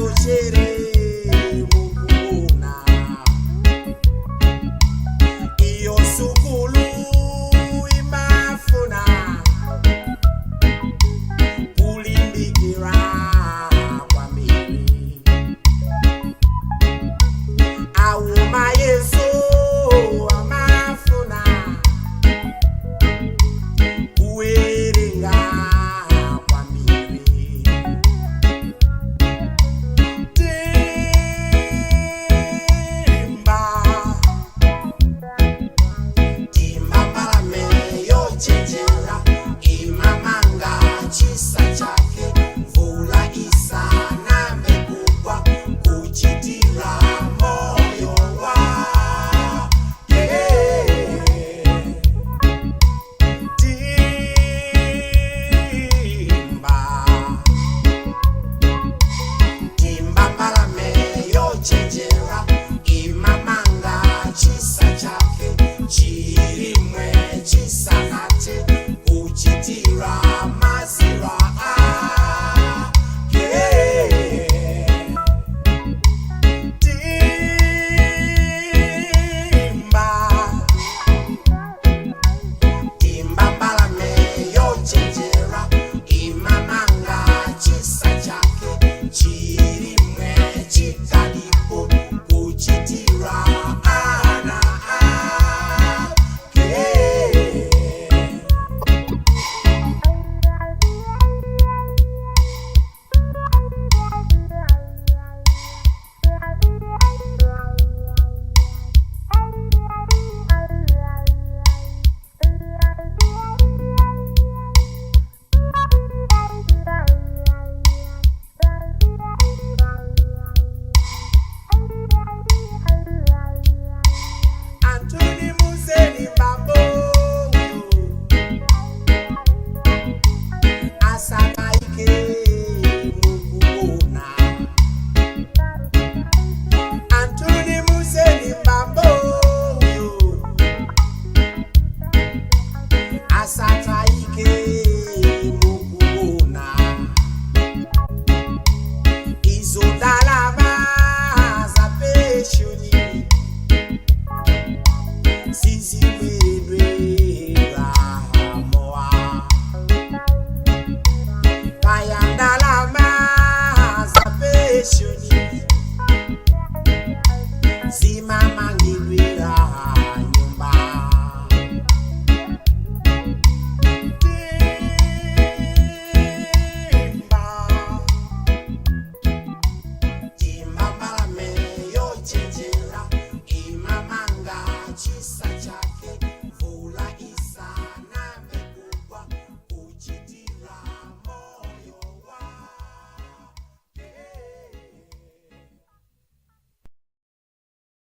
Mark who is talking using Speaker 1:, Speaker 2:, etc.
Speaker 1: Asachere mukuona iyo sukulu imafuna kulimbikira kwambiri auma yesu amafuna kuwerenga kwambiri. Timba timba mbalame yochenjera imamanga chisa chake mvula isanambe kugwa kuchitira moyo wake. Timba timba mbalame yochenjera imamanga chisa chake chirimwe chisanate kuchitira mazira ake. Timba timba mbalame yochenjera imamanga chisa chake chirimwe chikalipo kuchitira ana ake. Antoni Museni Mbambo asakaike mukuona. Antoni Museni Mbambo asakaike mukuona. Izo ndalama za penshoni sizibwedwera moa kayandalama za penshoni.